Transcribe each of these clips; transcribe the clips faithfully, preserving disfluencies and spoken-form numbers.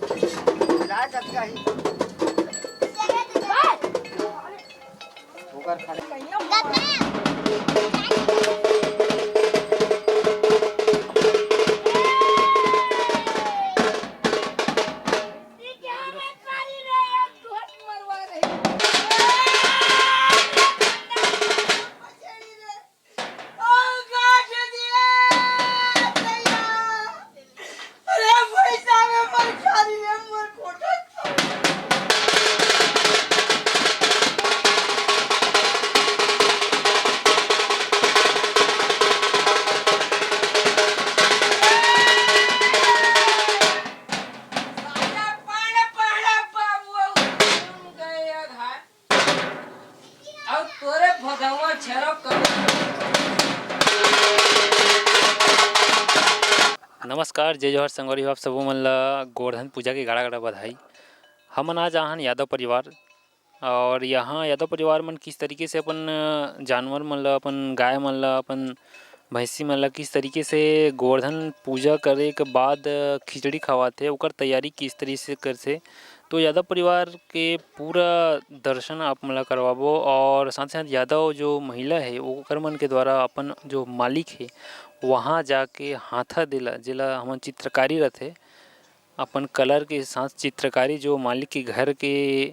ला जतका ही। ओकर खा ले। अउ तोरे भगवान छेरो कर। नमस्कार, जय जोहार संगवारी हो, आप सबो मन ल गोवर्धन पूजा के गाड़ा-गाड़ा बधाई। हमन आज आहन यादव परिवार, और यहाँ यादव परिवार मन किस तरीके से अपन, अ, जानवर मन ल, अपन गाय मन ल, अपन भैंसी मन ल किस तरीके से गोवर्धन पूजा करे के बाद, अ, खिचड़ी खवाथे, ओकर तैयारी किस तरीके से करथे, तो यादव परिवार के पूरा दर्शन आप मन ल करवाबो। और साथ ही साथ यादव जो महिला हे, ओकर मन के द्वारा अपन जो मालिक हे, वहाँ जाके हाथा देला, जेला हमन चित्रकारी रथे, अपन कलर के साथ चित्रकारी, जो मालिक के घर के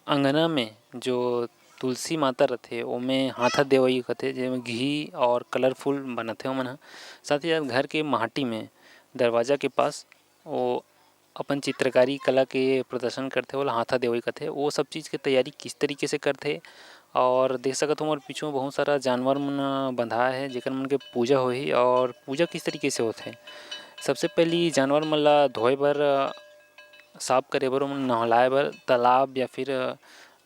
अंगना में जो तुलसी माता रथे, ओमे हाथा देवई कथे, जेमे घी और कलरफुल बनाथे ओमन ह। साथ ही साथ घर के माटी में दरवाजा के पास ओ अपन चित्रकारी कला के प्रदर्शन करथे, ओला हाथा देवई कथे। ओ सब चीज़ के तैयारी किस तरीके से करथे, और देख सकत हो, मोर पीछू में बहुत सारा जानवर मन बंधाए हे, जेकर मन के पूजा होही। और पूजा किस तरीके से होथे, सबसे पहली जानवर मन ला धोए बर, साफ करे बर, ओमन नहलाए बर तालाब या फिर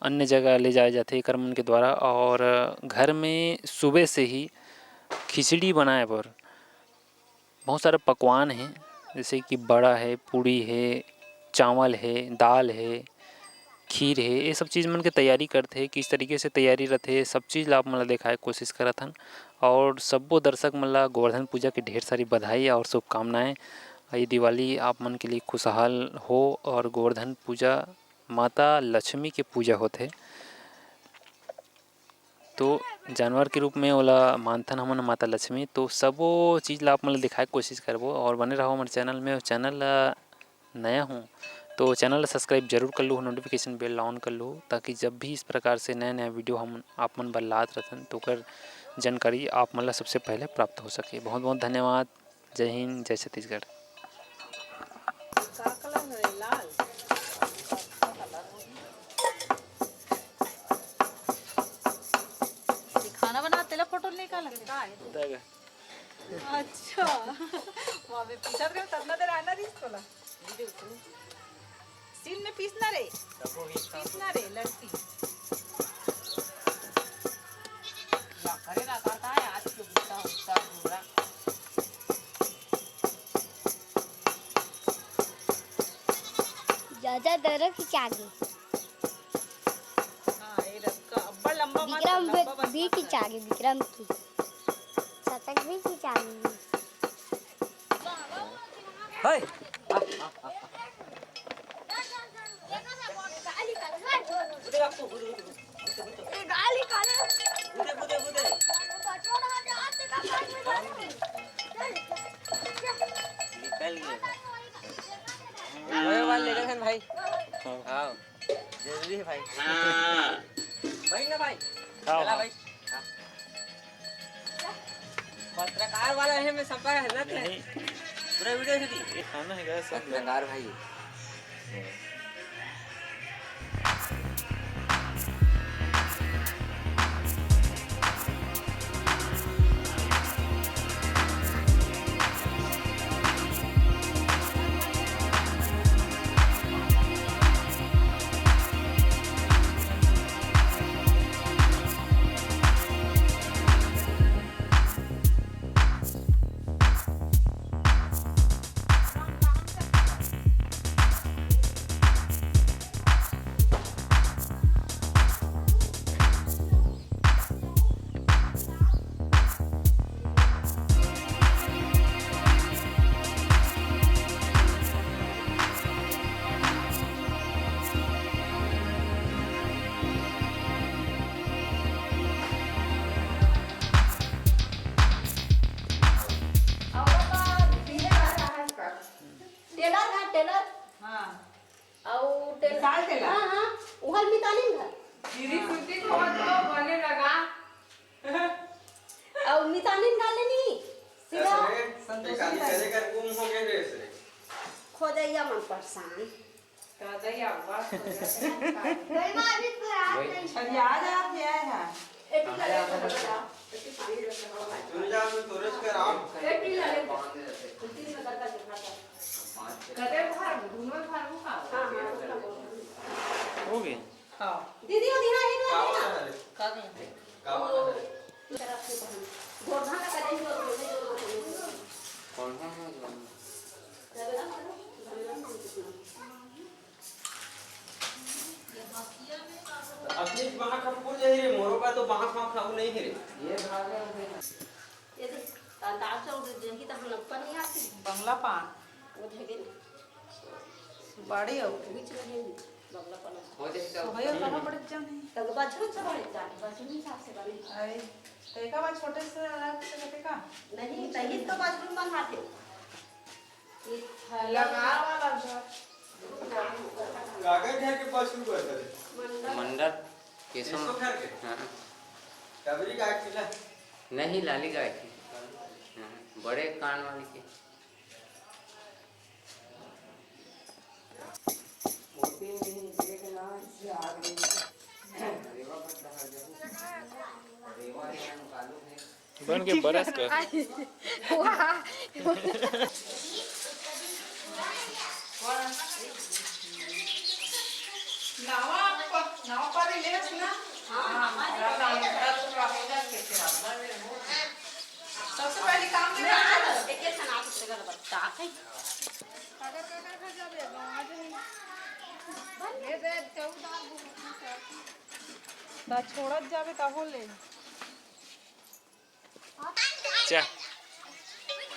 अन्य जगह ले जाए जाथे एकर मन के द्वारा। और घर में सुबह से ही खिचड़ी बनाए बर बहुत सारा पकवान हे, जैसे कि बड़ा हे, पूड़ी हे, चावल हे, दाल हे, खीर हे, ये सब चीज़ मन के तैयारी करथे। किस तरीके से तैयारी रथे, सब चीज़ ला आप मन ला देखाए के कोशिश करत हन। और सब्बो दर्शक मन ला गोवर्धन पूजा के ढेर सारी बधाई और शुभकामनाएं। ये दिवाली आप मन के लिए खुशहाल हो। और गोवर्धन पूजा माता लक्ष्मी के पूजा होथे, तो जानवर के रूप में ओला मानथन हमन माता लक्ष्मी। तो सबो चीज़ ला आप मन ल दिखाए के कोशिश करबो और बने रहो हमर चैनल में। और चैनल ला नया हूँ तो चैनल ला सब्सक्राइब जरूर कर लूँ, नोटिफिकेशन बेल ला ऑन कर लूँ, ताकि जब भी इस प्रकार से नया नया वीडियो हम आप मन बर लात रहथन तो ओकर जानकारी आप मन ला सबसे पहले प्राप्त हो सके। बहुत बहुत धन्यवाद। जय हिंद, जय छत्तीसगढ़। का कलर है? लाल। ये खाना बनाते ला फोटो निकाला। अच्छा। वहाँ पे पीछा तो तब ना देर आना रही तोला। सीन में पीसना रे। पीसना रे, लड़की। या करे ना करता है, आज के गुस्सा, गुस्सा, गुस्सा। ज्यादा दरक खिंचा गे। हाँ, ये रस्का अब्बड़ लंबा मत, विक्रम लंबा भी, मत, भी मत खिंचा गे, विक्रम की। शतक भी खिंचा गे। हाय। निकल गया। ओए वाला लेकर हन भाई। हाँ। हाँ। जरूरी है भाई। भाई ना भाई। हाँ, चला हाँ। भाई। हाँ। पत्रकार वाला है, मैं सबका है ना। नहीं। पूरा वीडियो से दी। ये खाना है क्या सब? पत्रकार भाई। टेलर घर, टेलर। हाँ। अउ टेलर। विशाल टेलर। हाँ, हाँ, उहल मितानिन घर। दीदी, हाँ। सूती धोवत हो, बने लगा। अउ मितानिन घर ले नी, सीधा। अरे, संतोषी एक आदमी ताई। चले कर गुम हो गए रे, इसलिए। खोजैया मन परेशान। अरे, आ जा, आप ले आए हैं। चल जा, मैं तोरे से कराओ। हो गए। हाँ। दीदी, वो यहाँ एक का बात है? का बात है? कौन, कौन, कौन, कौन? अपने बाँह खा फूट जाही रे, मोरो का तो बाँह खा खाऊ नहीं है रे। ये भाग रहे हैं। ये देख, दाल चाउर दे देही त हम ऊपर नहीं आती। बंगला पान। वो दे दे। सुपारी हो। बीच में है, बंगला पान। हो जाए तो सुबह कहाँ पड़ जाने? तो बचपन से बड़े जाने, बचपन से बड़े। अरे, तो एक बार छोटे से अलग से रहते का? नहीं, तही तो बाथरूम बनाते। लगावा वाला घर। कागज है कि पशु घर है? मंडल। मंडल। केशव। केशव घर के? हाँ। कबरी गाय की ना? नहीं, लाली गाय की। हाँ, बड़े कान वाली की। होती नहीं, देख ना, इससे आग नहीं। रेवा पर डहर जाऊँ। रेवा है, हम कालू है। बन के बरस कर। वाह। नावा प-, नावा पर ही लेस ना? हाँ, हाँ, हाँ, हाँ, हाँ, हाँ, हाँ, हाँ। सबसे पहले काम में क्या करना? एक एक सना से गलबा। का है? काकर, काकर घर जाबे? गाँव आ जाही। ये दे, चौदह गो। ता छोड़त जाबे, तहो ले। चा।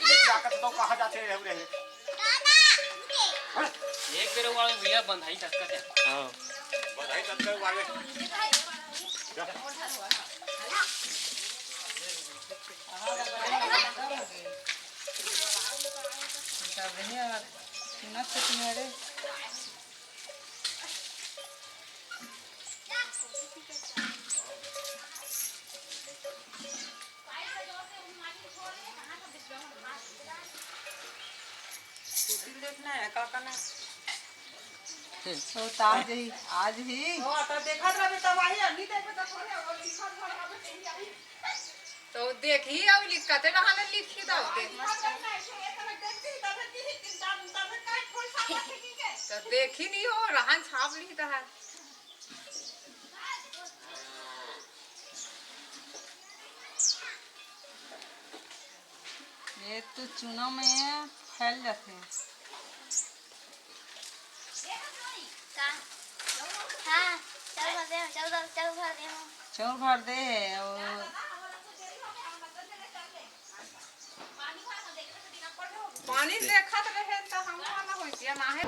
लेकिन आकर तो कहाँ जाते रहे, रहे? एक बेर वाला भैया बंधाई तक का। हाँ। बंधाई तक का वाले। जा। देखना है, का करना है? तो आज ही, आज ही। ओ, तो देखत रहबे तब आही, अभी देखबे तब थोड़े, और लिखत रहबे तब आही। तो देखी, अउ लिखते रहा ना, लिखी तो दे। तो देखी नहीं हो, रहन छाप लिखता है। ये तो चूना में फैल जाथे। का? हाँ, चल भर दे, चल भर, चल भर दे। चल भर दे, और पानी देखत रहे त हम वाला होइतिया ना है।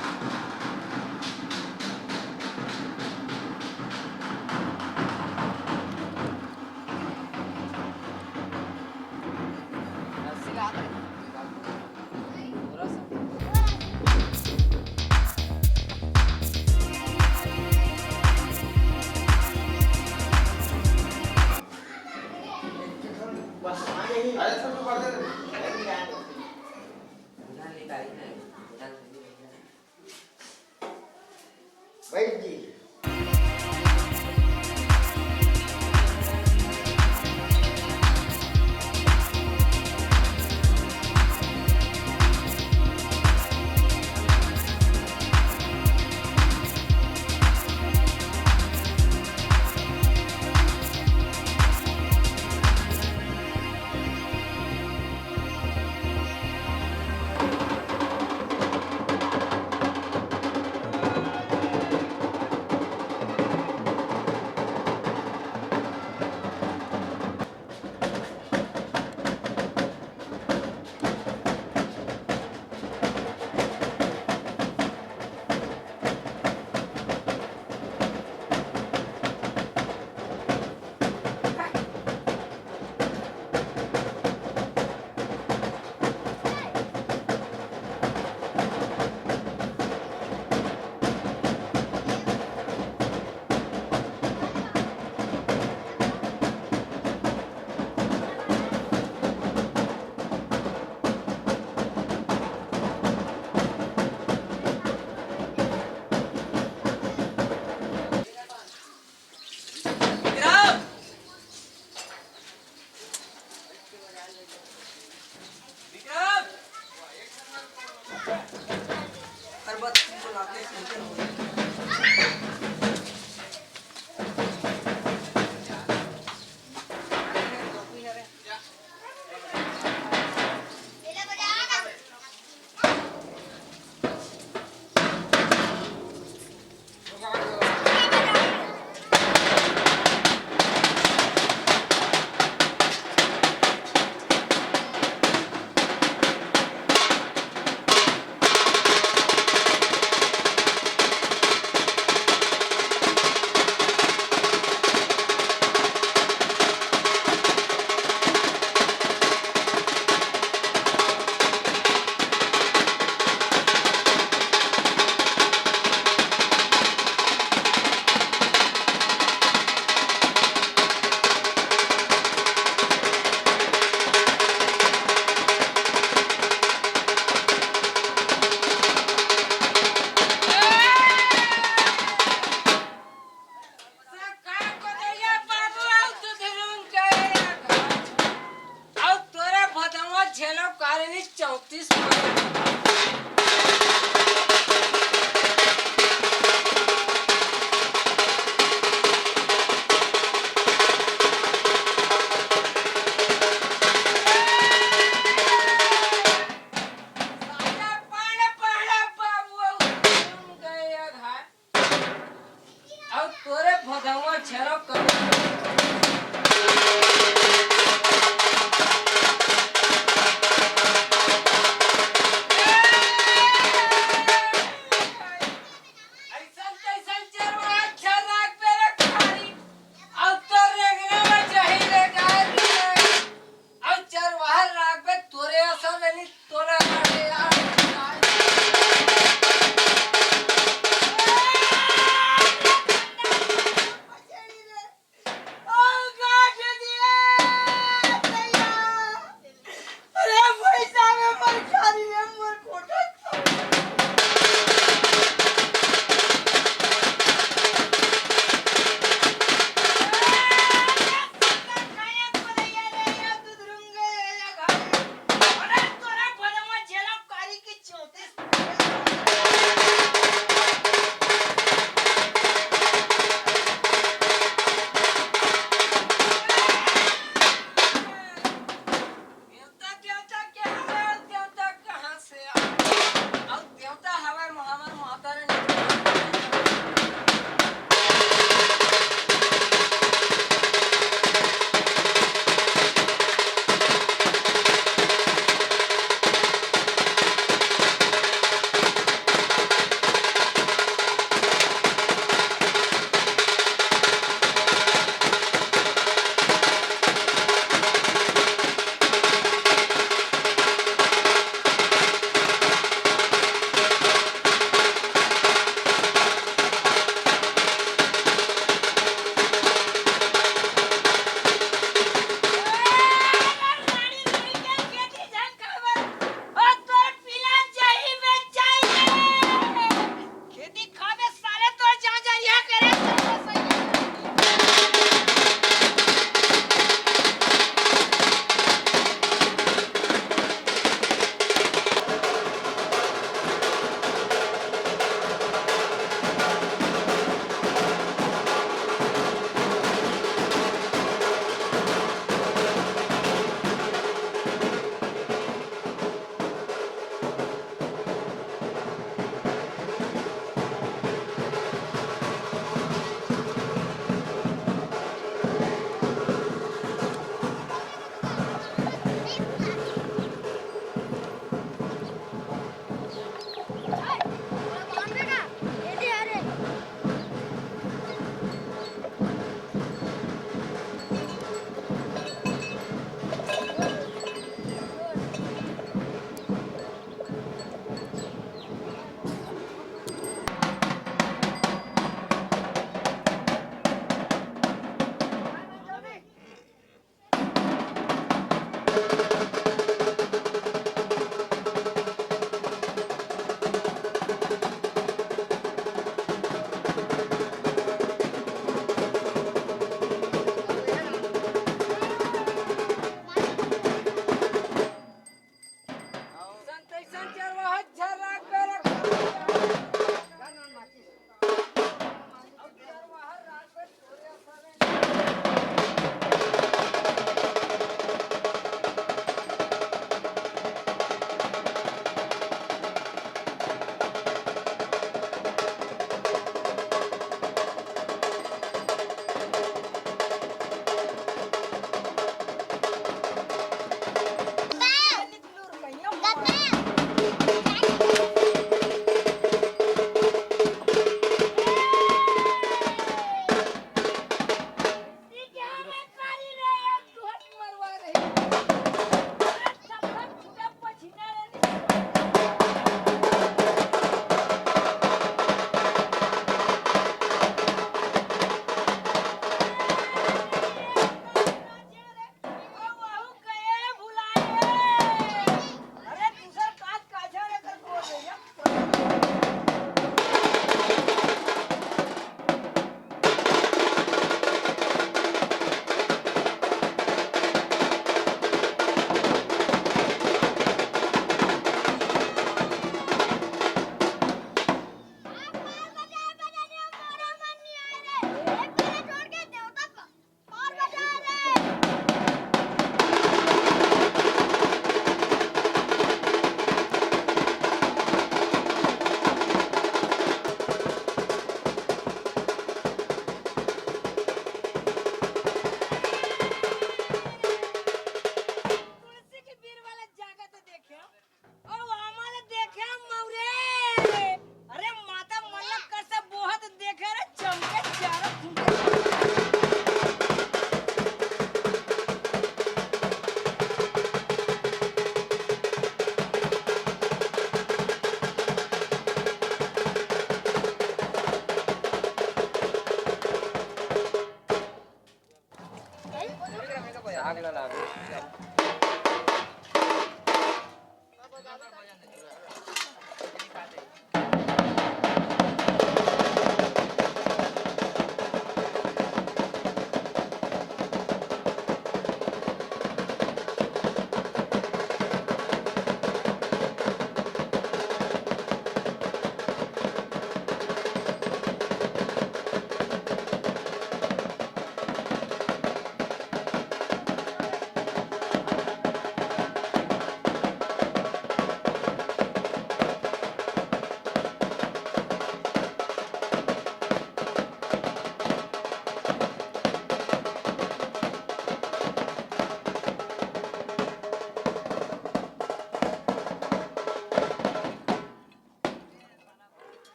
अरे माता मलक कर से बोहत देखे रे, चमके चारों खूंटे।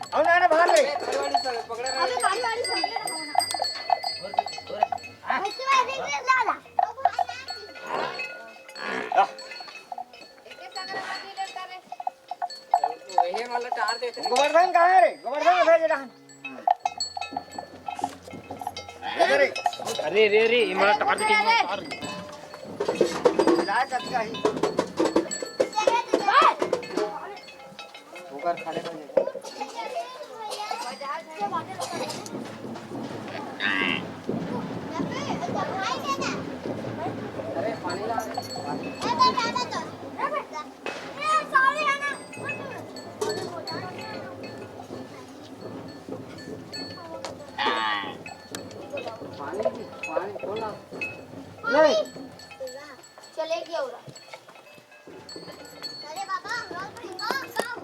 आओ ना, ना, बाहर ले। अबे गाड़ी वाड़ी से ले रहा हूँ ना। बच्चे वाले देख ले, ला, ला। गोवर्धन कहाँ है रे? गोवर्धन, अबे जरा। अरे रे रे, ये मारा टार के, मारा टार। ला, कब का ही? ओकर खड़े हो जाए। अरे, पानी ला। पानी, पानी खोला। ले। चले गया उड़ा। अरे बाबा, हम लोग तो इनको गाँव।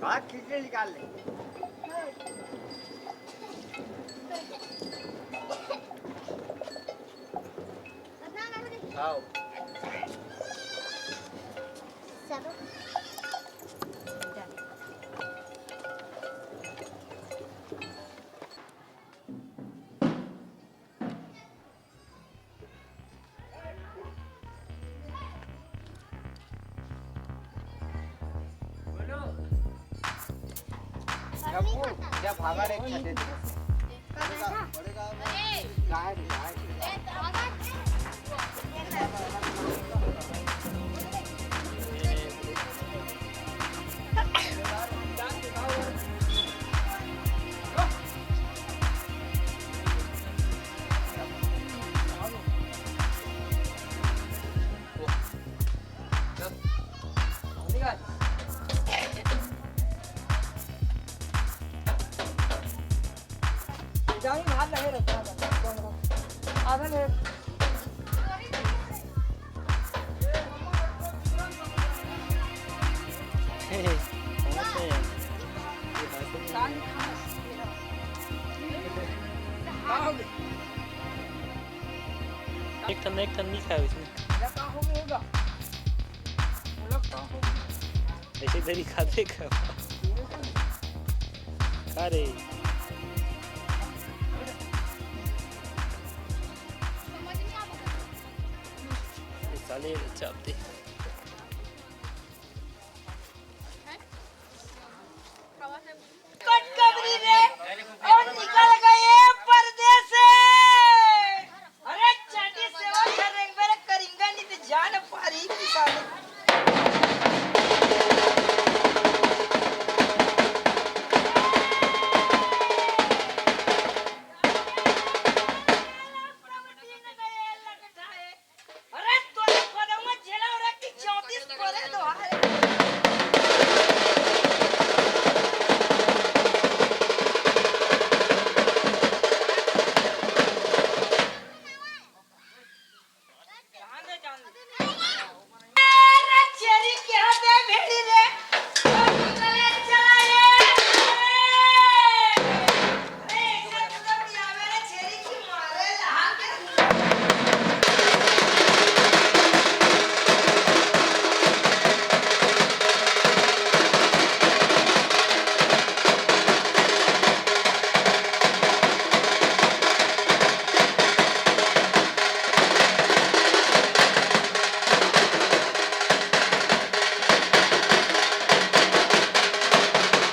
हाँ, खींच ले, निकाल ले। आओ। जा भागा रे, खेले। एक ठन, एक ठन नहीं खाए उसने। ऐसे इधर ही खाते का। अरे। ये साले चापते।